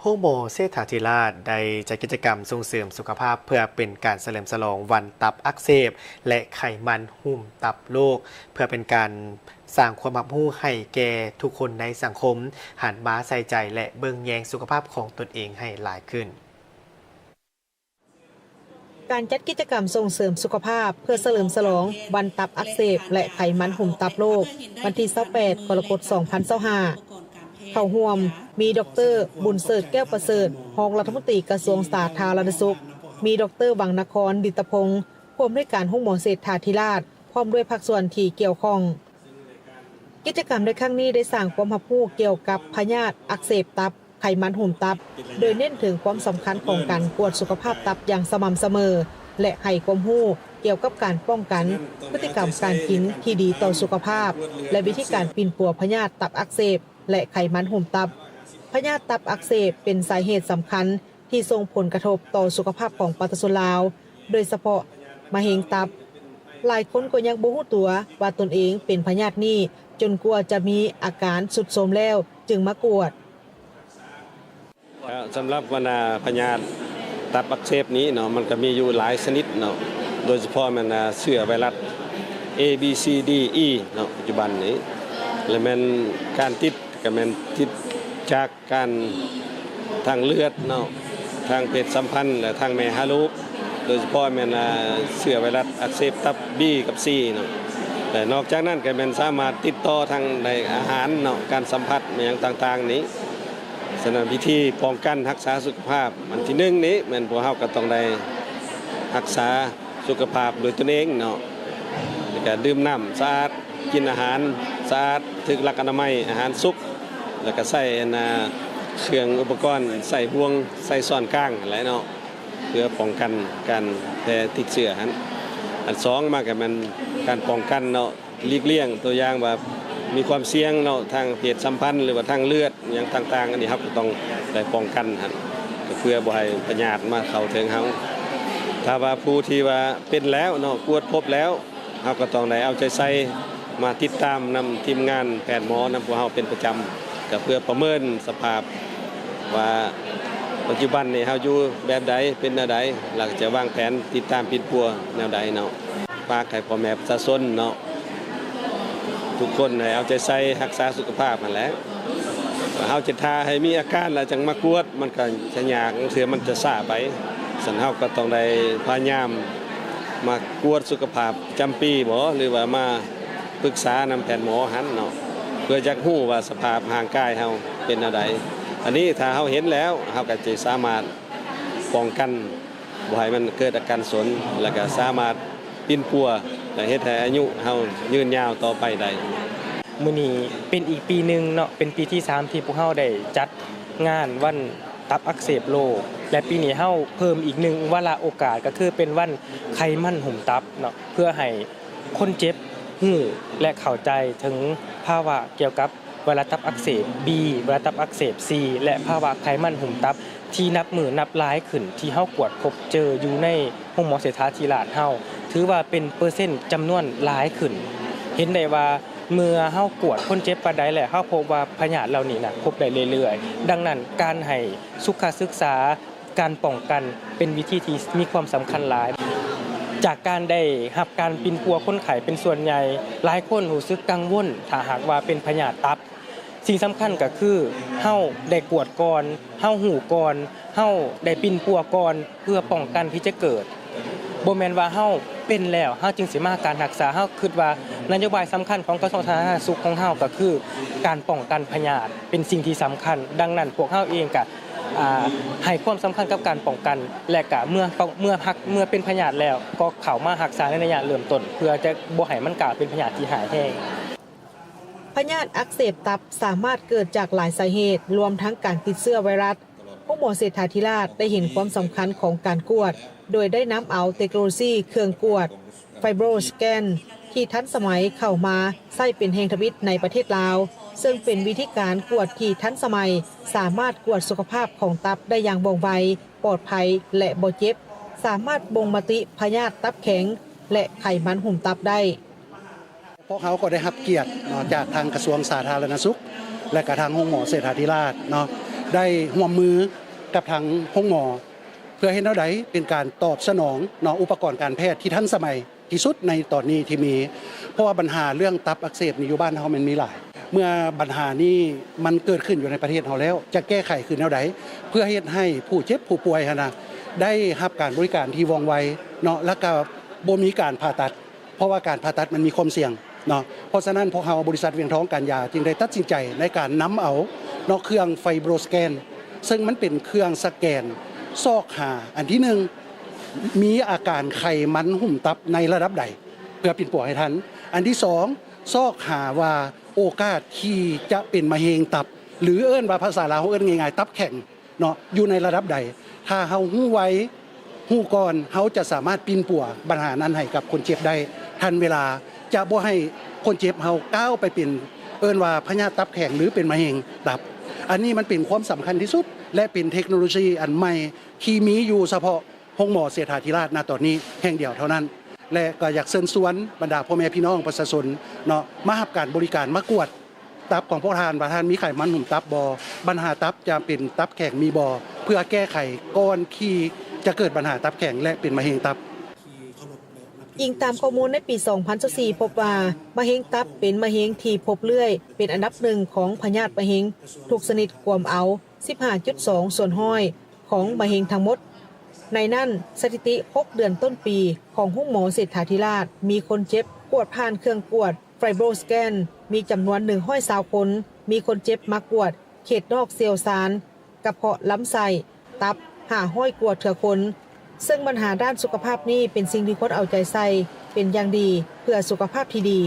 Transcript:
ໂຮງໝໍເສດຖາທິລາດໄດ້ຈັດກິດຈະກຳສົ່ງເສີມສຸຂະພາບ ເພື່ອເປັນການສະເຫຼີມສະຫຼອງວັນຕັບອັກເສບ ແລະ ໄຂມັນຫຸ້ມຕັບໂລກ, ເພື່ອເປັນການສ້າງຄວາມຮັບຮູ້ໃຫ້ແກ່ທຸກຄົນໃນສັງຄົມ ຫັນມາໃສ່ໃຈ ແລະ ເບິ່ງແຍງສຸຂະພາບຂອງຕົນເອງໃຫ້ຫຼາຍຂຶ້ນ. ການຈັດກິດຈະກຳສົ່ງເສີມສຸຂະພາບ ເພື່ອສະເຫຼີມສະຫຼອງວັນຕັບອັກເສບ ແລະ ໄຂມັນຫຸ້ມຕັບໂລກ ວັນທີຊາວແປດ ກໍລະກົດ ສອງພັນຊາວຫ້າ ເຂົ້າຮ່ວມມີ ດອກເຕີ ບຸນເສີດ ແກ້ວປະເສີດ ຮອງລັດຖະມົນຕີກະຊວງສາທາລະນະສຸກ, ມີ ດອກເຕີ ວັງນະຄອນ ດິດຕະພົງ ຜູ້ອຳນວຍການໂຮງໝໍເສດຖາທິລາດ ພ້ອມດ້ວຍພາກສ່ວນທີ່ກ່ຽວຂ້ອງ. ກິດຈະກຳໃນຄັ້ງນີ້ໄດ້ສ້າງຄວາມຮັບຮູ້ກ່ຽວກັບພະຍາດອັກເສບຕັບ, ໄຂມັນຫຸ້ມຕັບ, ໂດຍເນັ້ນເຖິງຄວາມສຳຄັນຂອງການກວດສຸຂະພາບຕັບຢ່າງສະໝ່ຳສະເໝີ ແລະ ໃຫ້ຄວາມຮູ້ກ່ຽວກັບການປ້ອງກັນ, ພຶດຕິກຳການກິນທີ່ດີຕໍ່ສຸຂະພາບ ແລະ ວິທີການປິ່ນປົວພະຍາດຕັບອັກເສບ ແລະ ໄຂມັນຫຸ້ມຕັບ. ພະຍາດຕັບອັກເສບເປັນສາເຫດສຳຄັນ ທີ່ສົ່ງຜົນກະທົບຕໍ່ສຸຂະພາບຂອງປະຊາຊົນລາວ, ໂດຍສະເພາະມະເຮັງຕັບ. ຫຼາຍຄົນກໍຍັງບໍ່ຮູ້ຕົວວ່າຕົນເອງເປັນພະຍາດນີ້, ຈົນກວ່າຈະມີອາການຊຸດໂຊມແລ້ວຈຶ່ງມາກວດ. ສຳລັບບັນດາພະຍາດຕັບອັກເສບນີ້ເນາະ, ມັນກໍມີຢູ່ຫຼາຍຊະນິດເນາະ, ໂດຍສະເພາະແມ່ນເຊື້ອໄວຣັສ A B C D E ເນາະ, ປັດຈຸບັນນີ້ ແລະ ແມ່ນການຕິດ ກໍແມ່ນຕິດຈາກ ການທາງເລືອດເນາະ, ທາງເພດສຳພັນ ແລະ ທາງແມ່ຫາລູກ, ໂດຍສະເພາະແມ່ນ ອ່າ ເຊື້ອໄວຣັສອັກເສບຕັບ B ກັບ C ເນາະ. ແລະ ນອກຈາກນັ້ນກໍແມ່ນສາມາດຕິດຕໍ່ທາງໃນອາຫານເນາະ, ການສຳຜັດຫຍັງຕ່າງໆນີ້. ສະນັ້ນ ວິທີປ້ອງກັນຮັກສາສຸຂະພາບ ອັນທີໜຶ່ງນີ້ ແມ່ນພວກເຮົາກໍຕ້ອງໄດ້ຮັກສາ ສຸຂະພາບໂດຍຕົນເອງເນາະ, ແລ້ວກະດື່ມນ້ຳສະອາດ, ກິນອາຫານສະອາດ, ຖືກຫຼັກອະນາໄມ, ອາຫານສຸກ, ແລ້ວກະໃຊ້ອັນນາ ເຄື່ອງອຸປະກອນໃສ່ບ່ວງ, ໃສ່ຊ້ອນກາງຫັ້ນແຫຼະເນາະ, ເພື່ອປ້ອງກັນການແຜ່ຕິດເຊື້ອຫັ້ນ. ອັນສອງມາກະແມ່ນການປ້ອງກັນເນາະ, ຫຼີກລ່ຽງ ຕົວຢ່າງວ່າມີຄວາມສ່ຽງເນາະ, ທາງເພດສຳພັນ ຫຼືວ່າທາງເລືອດ ຫຍັງຕ່າງໆ, ອັນນີ້ເຮົາກໍຕ້ອງໄດ້ປ້ອງກັນຫັ້ນ ກໍເພື່ອບໍ່ໃຫ້ພະຍາດມາເຂົ້າເຖິງເຮົາ. ຖ້າວ່າຜູ້ທີ່ວ່າເປັນແລ້ວເນາະ, ກວດພົບແລ້ວ, ເຮົາກໍຕ້ອງໄດ້ເອົາໃຈໃສ່ ມາຕິດຕາມນຳທີມງານແພດໝໍນຳພວກເຮົາເປັນປະຈຳ, ກໍເພື່ອປະເມີນສະພາບວ່າປັດຈຸບັນນີ້ເຮົາຢູ່ແບບໃດ, ເປັນແນວໃດ, ແລ້ວກໍຈະວາງແຜນຕິດຕາມປິ່ນປົວແນວໃດເນາະ. ຝາກໃຫ້ພໍ່ແມ່ປະຊາຊົນເນາະ, ທຸກຄົນໃຫ້ເອົາໃຈໃສ່ຮັກສາສຸຂະພາບຫັ້ນແຫຼະ. ເຮົາຈະຖ້າໃຫ້ມີອາການແລ້ວຈັ່ງມາກວດ ມັນກໍຈະຍາກ, ບາງເທື່ອມັນຈະຊ້າໄປ. ສະນັ້ນເຮົາກໍຕ້ອງໄດ້ພະຍາຍາມມາກວດສຸຂະພາບປະຈຳປີບໍ ຫຼືວ່າມາປຶກສານຳແພດໝໍຫັ້ນເນາະ, ເພື່ອຢາກຮູ້ວ່າສະພາບຮ່າງກາຍເຮົາເປັນແນວໃດ. ອັນນີ້ຖ້າເຮົາເຫັນແລ້ວ ເຮົາກໍຈະສາມາດປ້ອງກັນ ບໍ່ໃຫ້ມັນເກີດອາການສົນ ແລ້ວກະສາມາດປິ່ນປົວ ແລະ ເຮັດໃຫ້ອາຍຸເຮົາຍືນຍາວຕໍ່ໄປໄດ້. ມື້ນີ້ເປັນອີກປີໜຶ່ງເນາະ, ເປັນປີທີສາມທີ່ພວກເຮົາໄດ້ຈັດງານວັນຕັບອັກເສບໂລກ ແລະ ປີນີ້ເຮົາເພີ່ມອີກໜຶ່ງວາລະໂອກາດ ກໍຄືເປັນວັນໄຂມັນຫຸ້ມຕັບເນາະ, ເພື່ອໃຫ້ຄົນເຈັບຮູ້ ແລະ ເຂົ້າໃຈເຖິງພາວະກ່ຽວກັບ ໄວຣັສຕັບອັກເສບ B, ໄວຣັສຕັບອັກເສບ C ແລະ ພາວະໄຂມັນຫຸ້ມຕັບ ທີ່ນັບມື້ນັບຫຼາຍຂຶ້ນ ທີ່ເຮົາກວດພົບເຈີຢູ່ໃນໂຮງໝໍເສດຖາທິລາດເຮົາ ຖືວ່າເປັນເປີເຊັນຈຳນວນຫຼາຍຂຶ້ນ. ເຫັນໄດ້ວ່າເມື່ອເຮົາກວດຄົນເຈັບປານໃດແລ້ວ ເຮົາພົບວ່າພະຍາດເຫຼົ່ານີ້ນະ ພົບໄດ້ເລື້ອຍໆ. ດັ່ງນັ້ນ ການໃຫ້ສຸຂະສຶກສາ ການປ້ອງກັນເປັນວິທີທີ່ມີຄວາມສຳຄັນຫຼາຍ. ຈາກການໄດ້ຮັບການປິ່ນປົວຄົນໄຂ້ເປັນສ່ວນໃຫຍ່, ຫຼາຍຄົນຮູ້ສຶກກັງວົນຖ້າຫາກວ່າເປັນພະຍາດຕັບ. ສິ່ງສຳຄັນກໍຄືເຮົາໄດ້ກວດກ່ອນ, ເຮົາຮູ້ກ່ອນ, ເຮົາໄດ້ປິ່ນປົວກ່ອນ ເພື່ອປ້ອງກັນທີ່ຈະເກີດ. ບໍ່ແມ່ນວ່າເຮົາເປັນແລ້ວ ເຮົາຈຶ່ງຊິມາຫາການຮັກສາ. ເຮົາຄິດວ່ານະໂຍບາຍສຳຄັນຂອງກະຊວງສາທາລະນະສຸກຂອງເຮົາກໍຄືການປ້ອງກັນພະຍາດເປັນສິ່ງທີ່ສຳຄັນ. ດັ່ງນັ້ນ ພວກເຮົາເອງກະ ອ່າ ໃຫ້ຄວາມສຳຄັນກັບການປ້ອງກັນ ແລະ ກະເມື່ອ ເມື່ອຮັກ ເມື່ອເປັນພະຍາດແລ້ວ ກໍເຂົ້າມາຮັກສາໃນໄລຍະເລີ່ມຕົ້ນ ເພື່ອຈະບໍ່ໃຫ້ມັນກາຍເປັນພະຍາດທີ່ຮ້າຍແຮງ. ພະຍາດອັກເສບຕັບສາມາດເກີດຈາກຫຼາຍສາເຫດ, ລວມທັງການຕິດເຊື້ອໄວຣັສ. ໂຮງໝໍເສດຖາທິລາດໄດ້ເຫັນຄວາມສຳຄັນຂອງການກວດ, ໂດຍໄດ້ນຳເອົາເຕັກໂນໂລຊີເຄື່ອງກວດ Fibroscan ທີ່ທັນສະໄໝເຂົ້າມາໃຊ້ເປັນແຫ່ງທຳອິດໃນປະເທດລາວ, ເຊິ່ງເປັນວິທີການກວດທີ່ທັນສະໄໝ, ສາມາດກວດສຸຂະພາບຂອງຕັບໄດ້ຢ່າງວ່ອງໄວ, ປອດໄພ ແລະ ບໍ່ເຈັບ, ສາມາດບົ່ງມະຕິພະຍາດຕັບແຂງ ແລະ ໄຂມັນຫຸ້ມຕັບໄດ້. ພວກເຮົາກໍໄດ້ຮັບກຽດເນາະ ຈາກທາງກະຊວງສາທາລະນະສຸກ ແລະກະທາງໂຮງໝໍເສດຖາທິລາດເນາະ, ໄດ້ຮ່ວມມືກັບທາງໂຮງໝໍ ເພື່ອເຮັດແນວໃດເປັນການຕອບສະໜອງເນາະ ອຸປະກອນການແພດທີ່ທັນສະໄໝທີ່ສຸດໃນຕອນນີ້ທີ່ມີ ເພາະວ່າບັນຫາເລື່ອງຕັບອັກເສບນີ້ຢູ່ບ້ານເຮົາມັນມີຫຼາຍ. ເມື່ອບັນຫານີ້ມັນເກີດຂຶ້ນຢູ່ໃນປະເທດເຮົາແລ້ວ ຈະແກ້ໄຂຄືແນວໃດ ເພື່ອເຮັດໃຫ້ຜູ້ເຈັບຜູ້ປ່ວຍຫັ້ນນະ ໄດ້ຮັບການບໍລິການທີ່ວ່ອງໄວເນາະ ແລ້ວກໍບໍ່ມີການຜ່າຕັດ ເພາະວ່າການຜ່າຕັດມັນມີຄວາມສ່ຽງເນາະ. ເພາະສະນັ້ນ ພວກເຮົາບໍລິສັດວຽງທອງການຢາຈຶ່ງໄດ້ຕັດສິນໃຈໃນການນຳເອົາເນາະ ເຄື່ອງໄຟໂບຣສແກນ ເຊິ່ງມັນເປັນເຄື່ອງສະແກນ ຊອກຫາ ອັນທີໜຶ່ງ ມີອາການໄຂມັນຫຸ້ມຕັບໃນລະດັບໃດ ເພື່ອປິ່ນປົວໃຫ້ທັນ. ອັນທີສອງ ຊອກຫາວ່າໂອກາດທີ່ຈະເປັນມະເຮັງຕັບ ຫຼື ເອີ້ນວ່າພາສາລາວເຮົາເອີ້ນງ່າຍໆ ຕັບແຂງເນາະ ຢູ່ໃນລະດັບໃດ. ຖ້າເຮົາຮູ້ໄວ ຮູ້ກ່ອນ ເຮົາຈະສາມາດປິ່ນປົວບັນຫານັ້ນໃຫ້ກັບຄົນເຈັບໄດ້ທັນເວລາ ຈະບໍ່ໃຫ້ຄົນເຈັບເຮົາກ້າວໄປເປັນ ເອີ້ນວ່າພະຍາດຕັບແຂງ ຫຼື ເປັນມະເຮັງຕັບ. ອັນນີ້ມັນເປັນຄວາມສຳຄັນທີ່ສຸດ ແລະ ເປັນເທັກໂນໂລຊີອັນໃໝ່ທີ່ມີຢູ່ສະເພາະໂຮງໝໍເສດຖາທິລາດ ນະ ຕອນນີ້ແຫ່ງດຽວເທົ່ານັ້ນ ແລະ ກໍຢາກເຊີນຊວນບັນດາພໍ່ແມ່ພີ່ນ້ອງປະຊາຊົນເນາະ ມາຮັບການບໍລິການ ມາກວດຕັບຂອງພວກທ່ານ ວ່າທ່ານມີໄຂມັນຫຸ້ມຕັບບໍ່, ບັນຫາຕັບຈະເປັນຕັບແຂງມີບໍ່ ເພື່ອແກ້ໄຂກ່ອນທີ່ຈະເກີດບັນຫາຕັບແຂງ ແລະ ເປັນມະເຮັງຕັບ. ອີງຕາມຂໍ້ມູນໃນປີສອງພັນຊາວສີ່ ພົບວ່າມະເຮັງຕັບເປັນມະເຮັງທີ່ພົບເລື້ອຍ ເປັນອັນດັບໜຶ່ງຂອງພະຍາດມະເຮັງທຸກຊະນິດ ກວມເອົາສິບຫ້າຈຸດສອງສ່ວນຮ້ອຍຂອງມະເຮັງທັງໝົດ. ໃນນັ້ນ ສະຖິຕິຫົກເດືອນຕົ້ນປີຂອງໂຮງໝໍເສດຖາທິລາດ ມີຄົນເຈັບກວດຜ່ານເຄື່ອງກວດໄຟໂບຣສແກນ ມີຈຳນວນໜຶ່ງຮ້ອຍຊາວຄົນ, ມີຄົນເຈັບມາກວດເຂດນອກຊ່ຽວຊານ ກະເພາະລຳໄສ້, ຕັບ ຫ້າຮ້ອຍກວ່າເທື່ອຄົນ, ເຊິ່ງບັນຫາດ້ານສຸຂະພາບນີ້ເປັນສິ່ງທີ່ຄວນເອົາໃຈໃສ່ເປັນຢ່າງດີ ເພື່ອສຸຂະພາບທີ່ດີ.